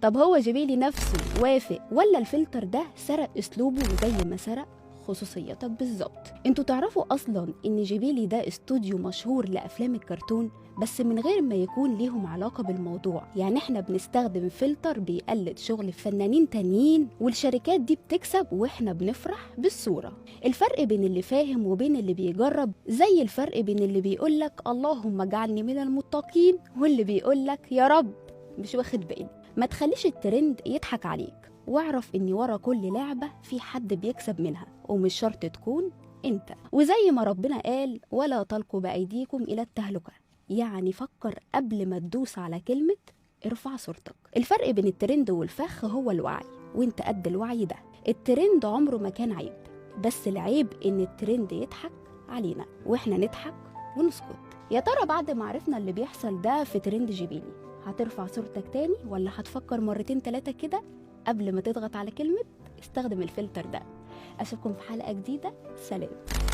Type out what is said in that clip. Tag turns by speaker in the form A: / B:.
A: طب هو جيبيلي نفسه وافق ولا الفلتر ده سرق اسلوبه زي ما سرق خصوصيتك بالظبط؟ انتوا تعرفوا اصلا ان جيبيلي ده استوديو مشهور لافلام الكرتون، بس من غير ما يكون ليهم علاقة بالموضوع. يعني احنا بنستخدم فلتر بيقلد شغل فنانين تانيين، والشركات دي بتكسب واحنا بنفرح بالصورة. الفرق بين اللي فاهم وبين اللي بيجرب زي الفرق بين اللي بيقولك اللهم اجعلني من المتقين واللي بيقولك يا رب مش واخد بالي. ما تخليش الترند يضحك عليك، واعرف ان ورا كل لعبة في حد بيكسب منها، ومش شرط تكون انت. وزي ما ربنا قال ولا تلقوا بأيديكم إلى التهلكة، يعني فكر قبل ما تدوس على كلمة ارفع صورتك. الفرق بين الترند والفخ هو الوعي، وانت قد الوعي ده. الترند عمره ما كان عيب، بس العيب ان الترند يضحك علينا واحنا نضحك ونسكت. يا ترى بعد ما عرفنا اللي بيحصل ده في ترند جيبيلي، هترفع صورتك تاني ولا هتفكر مرتين تلاتة كده قبل ما تضغط على كلمة استخدم الفلتر ده؟ أشوفكم في حلقة جديدة، سلام.